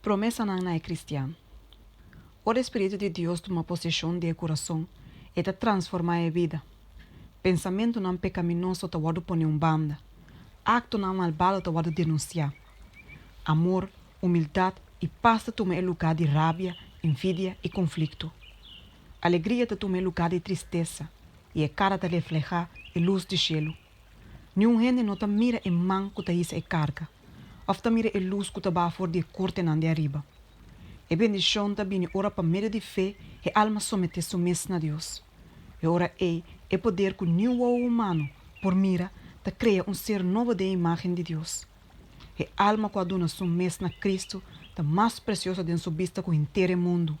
Promesanan na e kristian. Ora e spiritu di Dios tuma poseshon di e kurason, e ta transformá e bida. Pensamentunan pekaminoso ta wòrdu pone un banda. Aktonan malbado ta wòrdu denunsiá. Amor, humildat i pas ta tuma e lugá di rabia, envidia i konflikto. Alegria ta tuma e lugá di tristesa, i e kara ta reflehá e lus di shelu. Niun hende no ta mira e man ku ta hisa e karga, òf ta mira e lus ku ta baha for di e kortenan di ariba. E bendishon ta bini ora pa medio di fe e alma someté su mes na Dios. E ora ei e poder ku niun wowo humano por mira ta krea un ser nobo den e imágen di Dios. E alma ku a duna su mes na Kristu ta mas presioso den su bista ku henter e mundu.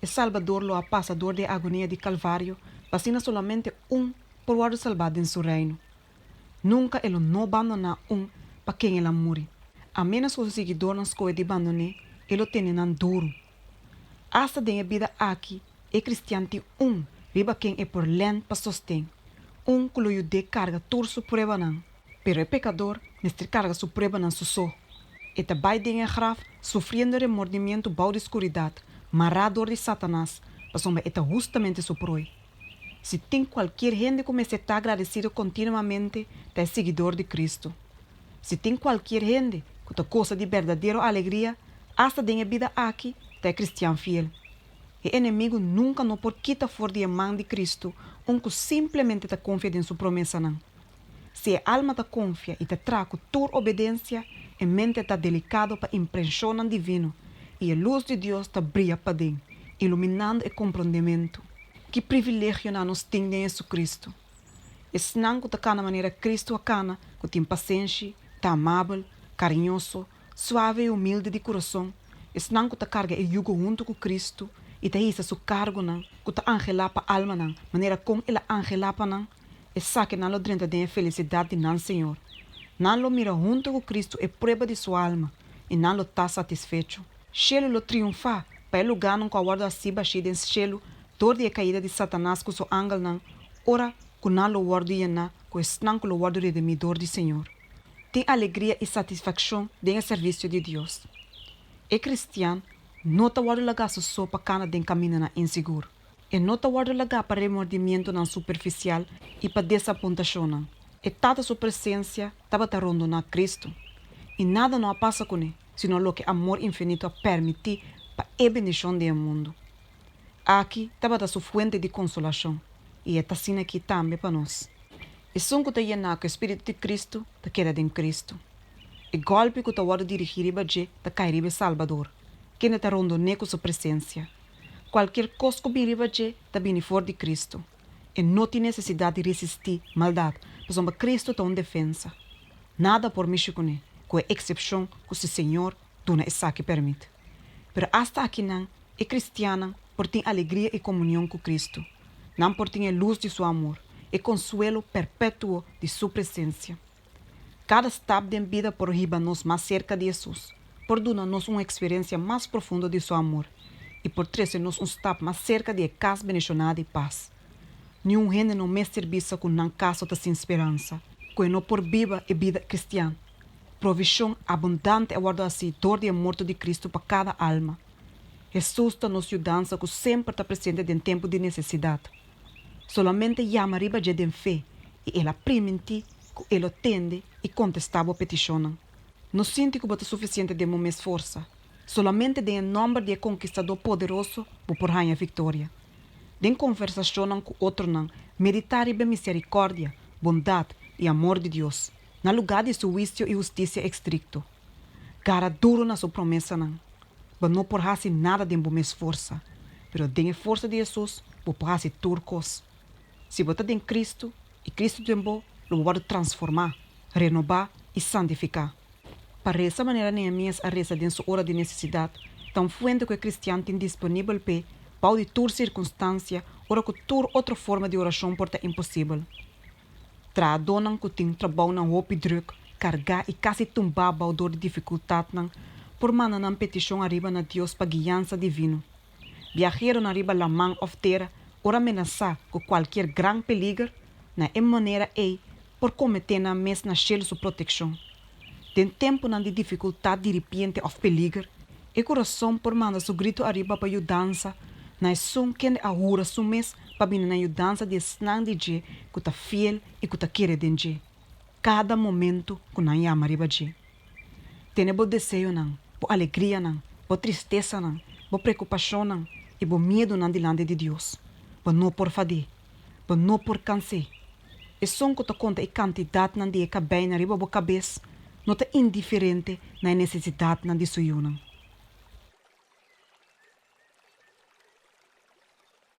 E Salbador lo a pasa dor di e agonia di Kalvario pa asina solamente un por wòrdu salbá den su Reino. Nunka e lo no bandoná un pa ken el a muri. A ménos ku su siguidornan skohe di bandon'é, e lo tene nan duru. Asta den e bida aki, e kristian tin un riba ken e por lèn pa sosten, un ku lo yud'é karga tur su pruebanan. Pero e pekador mester karga su pruebanan su so. E ta bai den e graf sufriendo remordimientu bou di skuridat, mará dor di Satanas, pasobra e ta hustamente su prooi. Si tin kualkier hende ku mester ta agradesido kontinuamente, ta e siguidor di Kristu. Si tin kualkier hende ku ta gosa di berdadero alegria, asta den e bida aki, ta e kristian fiel. E enemigu nunka no por kita for di e man di Kristu un ku simplemente ta konfia den su promesanan. Si e alma ta konfia i ta traha ku tur obedensia, e mente ta delikado pa impreshonnan divino i e lus di Dios ta bria paden, iluminando e komprondementu. Ki privilegionan nos tin den Jesucristo! Esnan ku ta kana manera Cristo a kana, ku tin pasenshi, ta amabel, kariñoso, suave i humilde di kurason, esnan ku ta karga e yugo huntu ku Cristo i ta hisa su kargonan, ku ta anhelá pa almanan manera kon el a anhelá pa nan, Esakinan lo drenta den e felisidat di nan Señor. Nan lo mira huntu ku Kristu e prueba di su alma, i nan lo ta satisfecho. Shelu lo triunfá pa e lugánan ku a wòrdu hasí bashí den shelu dor di e kaida di Satanas ku su angelnan, ora ku nan lo wòrdu yená ku esnan ku lo wòrdu redimí dor di Señor. Tin alegria i satisfakshon den e servisio di Dios. E kristian no ta wòrdu lagá su so pa kana den kamindanan insigur. E no ta wòrdu lagá pa remordimientonan superfisial i pa desapuntashonnan. E Tata su presensia tabata rondoná Kristu, i nada no a pasa kuné, sino loke amor infinito a pèrmití pa e bendishon di e mundu. Aki tabata su fuente di konsolashon, i e ta asina aki tambe pa nos. Esun ku ta yená ku e Spiritu di Kristu ta keda den Kristu. E gòlpi ku ta wòrdu dirigí riba dje ta kai riba e Salbador, kende ta rondon'é ku su presensia. Kualkier kos ku bin riba dje ta bini for di Kristu. E no tin nesesidat di resistí maldat, pasobra Kristu ta un defensa. Nada por mishi kuné, ku e eksepshon ku si Señor duna esaki pèrmit. Pero asta akinan e kristiannan por tin alegria i komunion ku Kristu. Nan por tin e lus di su amor, e konsuelo perpetuo di su presensia. Kada stap den bida por hiba nos mas serka di Hesus, por duna nos un eksperensia mas profundo di su amor i por trese nos un stap mas serka di e kas bendishoná di pas. Niun hende no mester bisa ku nan kaso ta sin speransa, ku e no por biba e bida kristian. Provishon abundante a wòrdu hasí dor di e morto di Kristu pa kada alma. Hesus ta nos yudansa ku semper ta presente den tempu di nesesidat. Solamente yama riba dje den fe i el a primintí ku e lo tende i kontestá bo petishonnan. No sinti ku bo ta sufisiente den bo mes forsa. Solamente den e nòmber di e Konkistadó poderoso bo por haña viktoria. Den konversashonnan ku otronan, meditá riba e miserikòrdia, bondat i amor di Dios, na lugá di su huisio i hustisia estrikto. Gara duru na su promesanan. Bo no por hasi nada den bo mes forsa, pero den e forsa di Hesus bo por hasi tur kos. Si bo ta den Kristu i Kristu den bo, lo bo wòrdu transformá, renobá i santifiká. Pa resa manera Nehemias a resa den su ora di nesesidat ta un fuente ku e kristian tin disponibel p'e bou di tur sirkunstansia ora ku tur otro forma di orashon por ta imposibel. Trahadónan ku tin trabounan hopi drùk, kargá i kasi tumbá bou dor di difikultatnan por manda nan petishon ariba na Dios pa guiansa divino. Biaheronan riba laman òf tera ora menasá ku kualkier gran peliger, na e manera ei por kometé nan mes na shelu su protekshon. Den tempunan di difikultat diripiente òf peliger, E kurason por manda su gritu ariba pa yudansa na esun kende a hura su mes pa bini na yudansa di esnan di dje ku ta fiel i ku ta kere den dje, kada momentu ku nan yama riba dje. Tene bo deseonan, bo alegrianan, bo tristesanan, bo preokupashonnan i bo miedunan dilanti di Dios. Bo no por fad'é. Bo no por kans'é. Esun ku ta konta e kantidatnan di e kabeinan riba bo kabes no ta indiferente na e nesesidatnan di su yunan.